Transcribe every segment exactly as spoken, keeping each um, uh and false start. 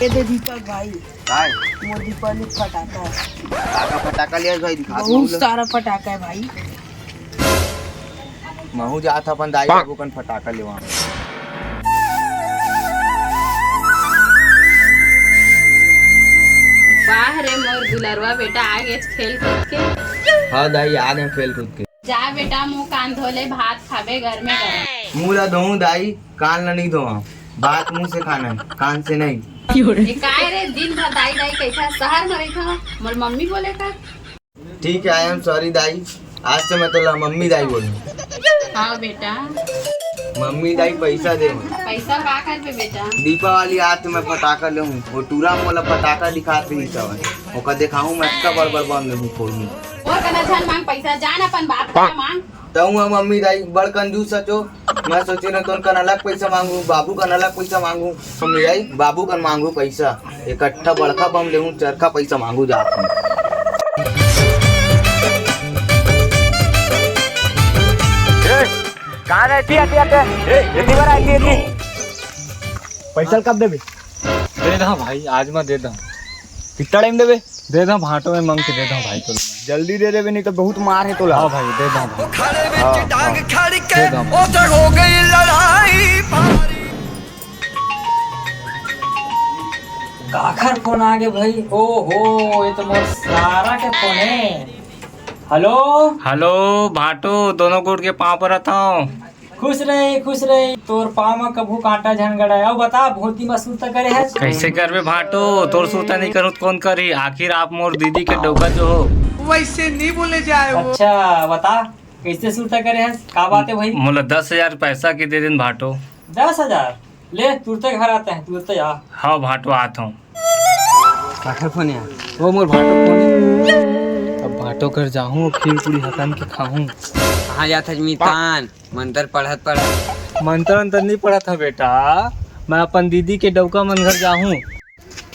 ये दे दीपक भाई, काय? मोर दीपावली फटाका है। फटाका, फटाका ले भाई, दिखा बहुत सारा फटाका है भाई। महू जात अपन दाई बाबू कन फटाका लेवा। वाह रे मोर दुलरवा बेटा, आ गेच खेल कूद के। हाँ दाई, आ गए खेल कूद के। जा बेटा, मुंह कान धो ले, भात खाबे गरमे गरम। मुंह ला धोऊं दाई, कान ला नहीं धोवा। बात मुंह से खाना है, कान से नहीं। ए, काय रे, दिन भर दाई दाई कहिथस, शहर में रहिथस, मोर मम्मी बोले का? ठीक है, I am sorry दाई, आज से मैं तोला मम्मी दाई बोलूं। हाँ बेटा। मम्मी दाई पैसा दे। पैसा का करबे बेटा? दीपावली आज तो मैं फटाका लेहूं, वो टूरा मोला फटाका दिखात रहिस हवय, ओकर देखाहूं मैं अतका बड़ बड़ बम लेहूं फोड़हूं। मोर कना झन मांग पैसा, जान अपन बाप कना मांग। तहूं ह मम्मी दाई बड़ कंजूस हचो। मैं सोचे रहेंव तोर कन अलग पैसा मांगू, बाबू कन अलग पैसा मांगू। मम्मी दाई बाबू कन मांगू पैसा, इकट्ठा बड़का बम लेहूं, चरखा पैसा मांगू जात हूं। ए, कहाँ रहती आती आते? ए, इतनी बार आती है। पैसा कब देबे? दे दा भाई, आज मैं दे दा। कितना टाइम देबे? दे दा भाटो, मैं मांग के दे दा भाई तो। जल्दी दे देबे, नहीं तो बहुत मार है तोला। हाँ भाई, दे दा भाई। खड़े हाँ, टांग हाँ। खड़ के दे दा। उधर हो गई लड़ाई भारी। काखर फोन आ गे भाई? ओ हो, ये तो मोर सारा के फोन है। हेलो। हेलो भाटो, दोनों गोड़ के पाँव परत हूँ। खुश रहे, खुश रहे, तोर पाँव म कभू कांटा झन गड़ाय। अउ बता, भोती म सुरता करे हस? कइसे करबे भाटो, तोर सुरता नइ करहूं त कोन करही? आखिर आप मोर दीदी के डौका जो हो। वैसे नहीं बोले जाए वो। अच्छा, बता, कइसे सुरता करे हस? का बात है भाई? मोला दस हजार पैसा के दे देन भाटो। दस हजार? ले, तुरते घर आते हैं, तुरते आ। हाँ भाटो, आत हूँ। काखर फोन है? वो मोर भाटो फोन है। अब भाटो घर जाहूँ, खीर पूरी हकन के खाहूँ। कहाँ जात हस मितान? मंतर पढ़त पढ़त। मंतर अंतर नहीं पढ़त हूँ बेटा, मैं अपन दीदी के डौका मन घर जाहूँ।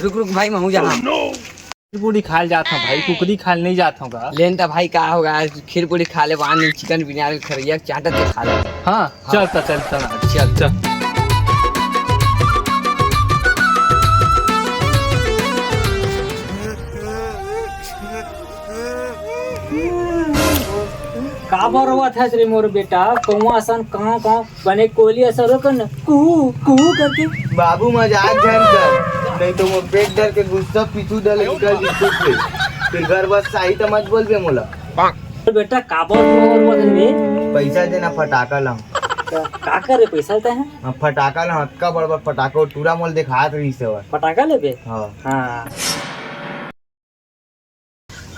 रुक रुक भाई, महूँ जाहूँ। खीर पूरी खाल जात हूँ भाई, कुकरी खाल नहीं जात हूँ का? लेन त भाई का होगा, खीर पूरी खा ले, वहाँ नहीं चिकन बिरयानी खरैया चाटत के खा ले। हाँ, चल त, चल त, चल, चल। काबर रोवत हस रे मोर बेटा? कौआ असन कांव कांव, बने कोयली असन रोक न, कुहू, कुहू करके। बाबू, मजाक झन कर, नहीं तो मोर पेट डर के गुस्सा पीछू डले निकल जही। फिर घर बस सही त मत बोलबे मोला। बेटा, काबर रोवत हस रे? पैसा देना, फटाका ला। का, का करे पैसा लेता है? हाँ, फटाका ला, अतका बड़ बड़ फटाका, टूरा मोला देखात रहिस हवय। फटाका लेबे? हाँ। हाँ।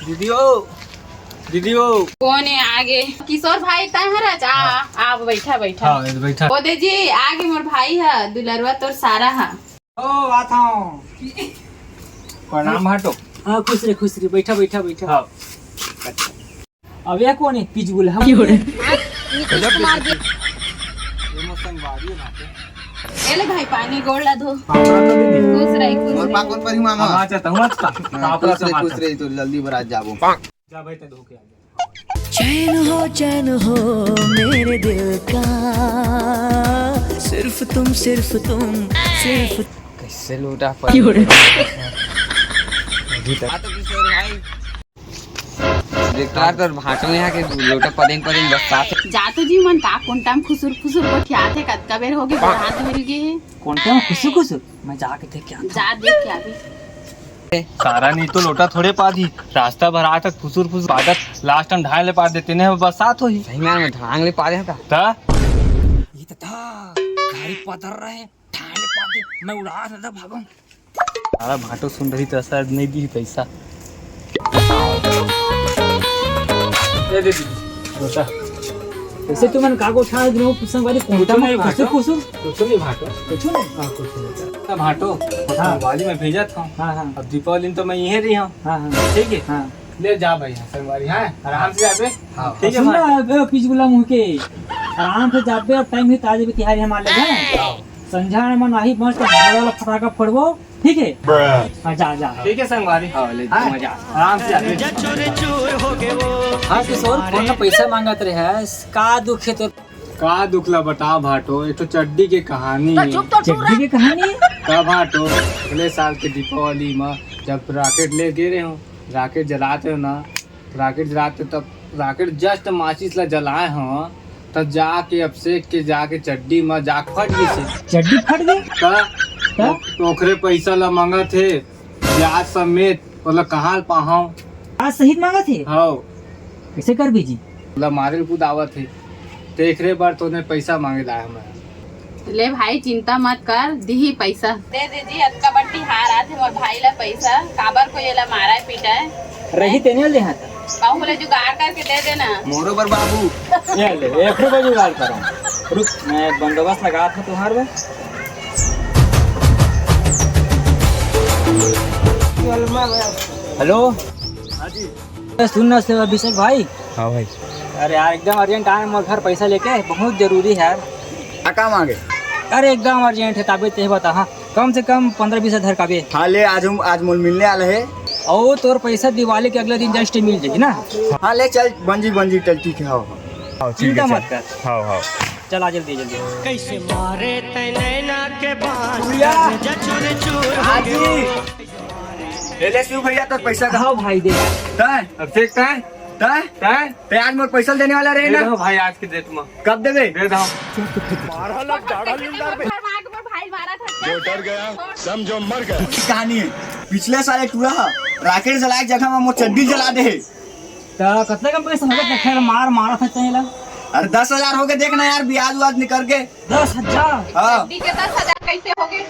दीदी हो, दीदी हो। कोन ए आगे? किशोर भाई, तैं हरच? आ, हाँ। आ, बैठा, बैठा। हाँ, बैठा। ओ दे जी, आगे मोर भाई ह, दुलरवा तोर सारा ह। ओ, आत हूँ। प्रणाम भाटो। हाँ, खुश रहे, खुश रहे। बैठा, बैठा, बैठा। हाँ। अब ये कोन है? पिचबुल हम। क्यों रे? नीतीश कुमार जी। ये मोर संगवारी है भाटो। ए ले भाई, पानी गोड़ ला धो। पापड़ा तो दे दे। खुश रही, खुश मोर रही। पा कोन परिमा मा? हम आ जाता हूँ आज का। हाँ, पापड़ा खुश रही, समाचार। खुश रही, तो जल्दी बरात जाबो। जा भाई, ते धो के आ जा। चैन हो, चैन हो मेरे दिल का, सिर्फ तुम, सिर्फ तुम, सिर्फ। कैसे लोटा पर? क्यों रे? अभी तक। हाँ तो किशोर भाई, देखता तोर भाटो यहाँ के लोटा पदेंग पदेंग बस्ता। जा तो जी मन का कोन टाइम खुसुर खुसुर गोठियात हे, कतका बेर होगे, गोड़ हाथ धुल गे हे। कोन टाइम खुसुर खुसुर? मैं जाके देख के आता हूँ। जा देख के आबे। सारा नहीं तो लोटा थोड़े पादी, रास्ता भर आ तक खुसुर खुसुर पादत, लास्ट टाइम ढांग ले पाद देते ने बरसात होही। सही में मैं ढांग ले पादे हूँ का? ता? ये तो था, गाड़ी पतर रहे, ढांग ले पादे, मैं उड़ा था, भागो। सारा भाटो सुन रही तो शायद नहीं दी पैसा। ए दे दीदी, लोटा। वैसे तुमन का गोठा है, दिनों कुछ संग वाली कुछ नहीं भाटो। कुछ, कुछ नहीं भाटो। कुछ नहीं? हाँ, कुछ नहीं। ना भाटो, हाँ। संगवारी में भेजत हूँ। हाँ, हाँ। अब दीपावली में तो मैं यहीं रही हूँ। हाँ, हाँ। ठीक है? हाँ। ले जा भाई, हाँ, संगवारी, हाँ, आराम से जाबे। हाँ। ठीक है सुन ना, भाटो। अबे, पिचबुला मुँह के, आराम से जाबे, अब टाइम ही ताजे भी तिहारी हमारे लगे। हाँ। संझा में मन आही, मस्त बड़ा वाला फटाका फोड़बो। ठीक है? हाँ, जा, जा। ठीक है संगवारी। हाँ, ले, हाँ, मजा। आराम से जाबे। हाँ, किशोर, फोन में पैसा मांगत रहे है, का दुख है तो? का दुख ला बता भाटो, एक तो चड्डी के कहानी। तो चुप तो चुप चड्डी के कहानी? का भाटो, अगले साल के दीपावली म जब राकेट ले गे रहे हो, राकेट जलाते हो ना, राकेट जलाते तब राकेट just माचिस ला जलाए हो, तब जाके अभिषेक के जाके चड्डी म जाके फट गिस हे। चड्डी फट गे? का? का? ओ-, ओखरे पैसा ला मांगत हे, ब्याज समेत, ओला कहाँ ले पाहव? आज सहित मांगत हे? हव। कइसे करबे जी? ओला मारे ल कुदावत हे। तेखरे बर तोने पैसा मांगे लाए हमें। ले भाई, चिंता मत कर, दिही पैसा। दे दे जी, अतका बड्डी हार आथे मोर भाई ला पैसा, काबर कोई एला मारा पीटा हे? रही तेने ले हाथ। कहूँ ले जुगाड़ करके दे देना। मोरो बर बाबू। ये ले, एक रुपया जुगाड़ करो। रुक, मैं बंदोबस्त लगा था तुम्हारे में। हेलो। हाँ जी। अरे सुन ना से अभिषेक भाई। हाँ भाई। अरे यार, एकदम अर्जेंट आए मोर घर पैसा लेके, बहुत जरूरी है यार। का काम आ गए? अरे एकदम अर्जेंट है, तबे ते बता। हाँ, कम से कम पंद्रह बीस हजार का बे। हाँ ले, आज हम, आज मोल मिलने वाला है। और तोर पैसा दिवाली के अगले दिन just मिल जाएगी ना। हाँ ले चल, बन जी, बन जी, चल ठीक है। हाँ, हाँ। हाँ, ठीक चिंता है, मत चल। कर। हाँ, हाँ। चल आ जल्दी, जल्दी। कैसे मारे तै नैना के बाण, भैया। जचुर चूर हो आज गयो। ही। ले ले शिव भैया, तोर पैसा का। हाँ भाई, दे। तय? अभिषेक, तय? तय? तय? तय आज मोर पैसा देने वाला रहे दे ना? दो भाई, आज के डेट में। कब देबे? दे दो। मारा लग डाढ़ा लिंदार बे। मार, मार, भाई मारा था। जो डर गया, समझो मर गया। कहानी है, पिछले साल एक टूरा हा, राकेट जलाए के जगह में मोर चड्डी जला दे हे। त कतने कम पैसा हो गया? खैर, मार, मारा था तेला। अरे दस हजार हो गए, देखना यार, ब्याज व्याज निकल के। दस हजार? हाँ। चड्डी के दस हजार कैसे हो गए?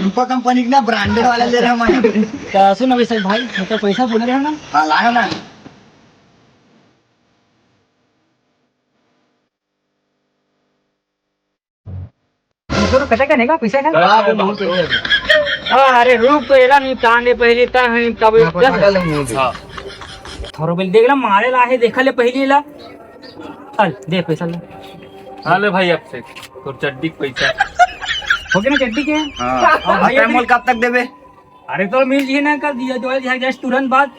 रूपा कंपनी के ना, ब्रांडेड वाला ले रहे हम। त सुन अभिषेक भाई, मतलब पैसा बोले रहे ना? हाँ, लाया ना। तोर कतका कनेगा पैसा का? हाँ, अरे बहुत पैसा है। हाँ, अरे रुक तो, एला नहीं तान दे पहले, ता हम तब हाँ, पता चल नहीं है। हाँ। थोरो बेल देख ला, मारे ला है, देखा ले पहले ला। चल, दे पैसा ले। हाँ ले भाई, अब से तोर चड्डी के पैसा। हो गया ना चड्डी के? हाँ। अब भाई, अब मोल कब तक देबे? अरे तो मिल जी ना, कर दिया, दो दिया, just तुरंत बाद।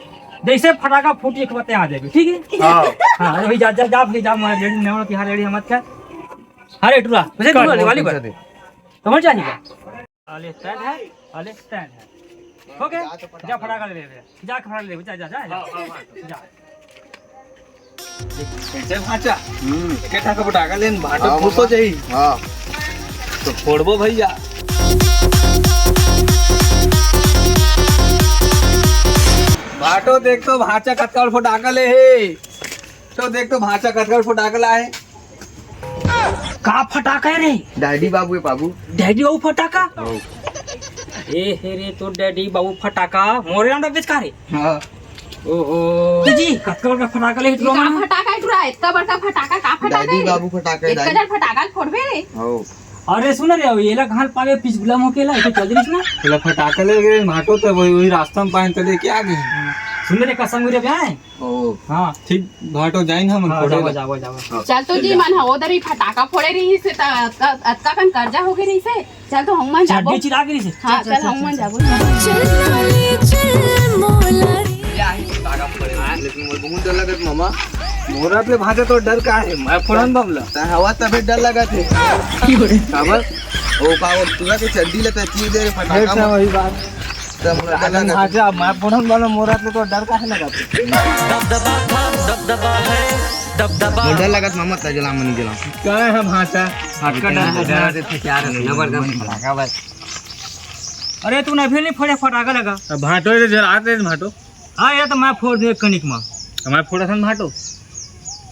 जैसे फटाका फूटी, एक बात आ जाएगी, ठीक है? हाँ। हाँ, अरे भाई, जा, जा, जा, भाई, जा, मैं रेडी, मैं कि हाँ, रेडी, हम मत कर। अरे टूरा, वैसे कर, टूरा, दिवाली पर। पैसा दे। समझ जाएगी क्या? अले stand है, अले stand है। OK? जा फटाका ले ले, जा फटाका ले ले, जा, जा, जा, जा। हाँ, हाँ, हाँ। जा। कैसे भांचा? हम्म। एके ठा के फटाका लेन, भाटो हाँ, खुश हो मामा। जाई। हाँ। तो फोड़बो भैया। भाटो देख तो भांचा कतका फटाका ले हे। तो देख तो भांचा कतका फटाका लाए। का फटाका है रे? डैडी बाबू है बाबू। डैडी बाबू फटाका? हाँ। ए हे रे, तो डैडी बाबू फटाका मोरे नाम रख दे का रे? हाँ। ओहो। जी, कतका बड़का फटाका ले ये टूरा का मन? फटाका है टूरा? इतना बड़का फटाका, का फटाका डैडी है? बाबू फटाका है, एक डैडी। हजार फटाका फोड़बे रे। हो। अरे सुन रे, अब येला कहाँ पावे पिछगुला मोकेला, ये तो चल रही ना। चला फटाका ले गए, भाटो तो वही, वही रास्ता में पाए तो लेके आ गए। सुन रे, कसम रे बे। ओ। हाँ। ठीक, भाटो जाइन हम हाँ, फोड़े जाओ, ला। जाओ, जाओ। हाँ। चल तो जी, मन हा उधर ही फटाका फोड़े रही से, त-, त-, अतका कन कर्जा हो गए रही से। चल तो हम मन जाबो। चड्डी चिरा के रही से। हाँ, चल, चल, चल, हम मन जाबो। चल, चल, मोला रे। या ही फटाका फोड़े रही, लेकिन मोर बहुत डर लगत मामा। मोरा पे भांचा तो डर का है, मैं फोड़न बमला। त हवा तबे डर लगत है। काबर? ओ पावर, तू के चड्डी लेता, चीर दे रे फटाका में। वही बात। तब मोला डर लगत है। भांचा, मैं फोड़न वाला मोरा पे तो डर काहे लगत? दबदबा था, दबदबा है, दबदबा। मोर डर लगत मामा, त जला मनी जला। का है भांचा? फटका डर लगत है। डर लगत है, क्या रे, जबरदस्त फटाका बस। अरे, तू अभी नहीं फोड़े फटाका लगा। अब भांटो ये जलाते हैं भांटो। हाँ, ये तो मैं फोड़ दे कनिक मा। हमारे फोड़ा था भांटो।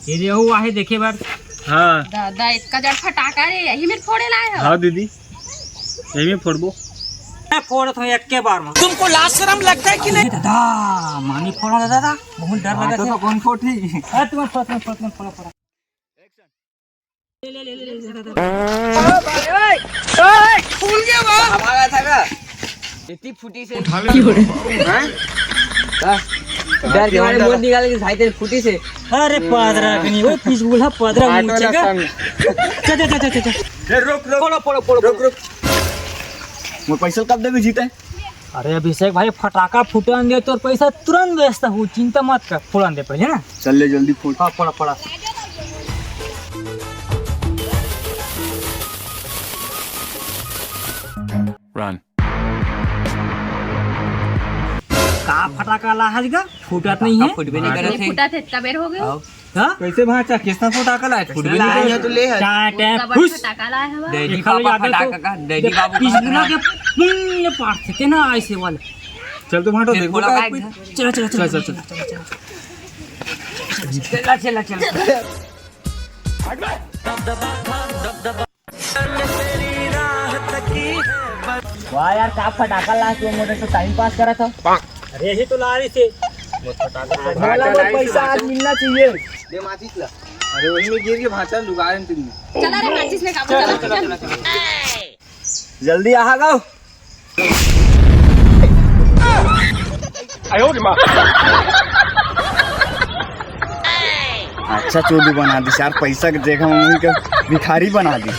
ये रे, वो आहे देखे बार। हाँ। दादा, इतना जड़ फटाका रे, यही में फोड़े लाए हो? हाँ दीदी। यही में फोड़बो। मैं फोड़त हूँ एक के बार में। तुमको लाज शर्म लगता है कि नहीं? अरे दादा, मानी फोड़ा दादा, बहुत डर लगा तो। कौन फोड़ी? अरे तुम फोड़, तुम फोड़, तुम फोड़ा, फोड़ा। ले, ले, ले, ले, ले, ले, ले। फूल गया बा। हमारा था का? इतनी फूटी से। उठा ले। हैं? का? डर के मारे मुंह निकाल के भाई तेरे फूटी से। अरे पादरा कनी, वो पिछगुला पादरा मुंह चेगा। चल, चल, चल, चल, चल। ए, रुक, रुक। पड़ो, पड़ो, पड़ो, रुक, रुक। मोर पैसा कब देबे जीते? अरे अभिषेक भाई, फटाका फुटन दे, तोर पैसा तुरंत व्यवस्था हो, चिंता मत कर, फोड़न दे पहले ना। चल ले जल्दी फोड़। हाँ, फोड़ा, फोड़ा। Run। का फटाका लाहस गा? फूटत नहीं है। फुटबे नहीं करत हे। फूटत हे, इतना बेर हो गया। हाँ? कैसे भांचा, किसना फटाका लाए? फुटबे नहीं करत हे। तो ले है। टा, टा, उतना बड़ा फटाका लाए हवा। डैडी पापा फटाका का, डैडी बाबू का। पिछला के पुण्य पाठ थे ना ऐसे वाले। चल तो भांटो, देखो का। चला, चला, चला, चला, चला। चला, चला, चला। वाह यार, का फटाका ला के मोटे तो टाइम पास करा था। अरे यही तो ला रही थी। मोला वो पैसा आज मिलना चाहिए। दे माचिस ला। अरे वही में गिर के भांचा लुगा रहे तुमने। चला रे माचिस लेके आओ, चला, चला, चला। जल्दी आहा गाओ। अच्छा चोदू बना दी यार, पैसा के जगह मम्मी के भिखारी बना दी।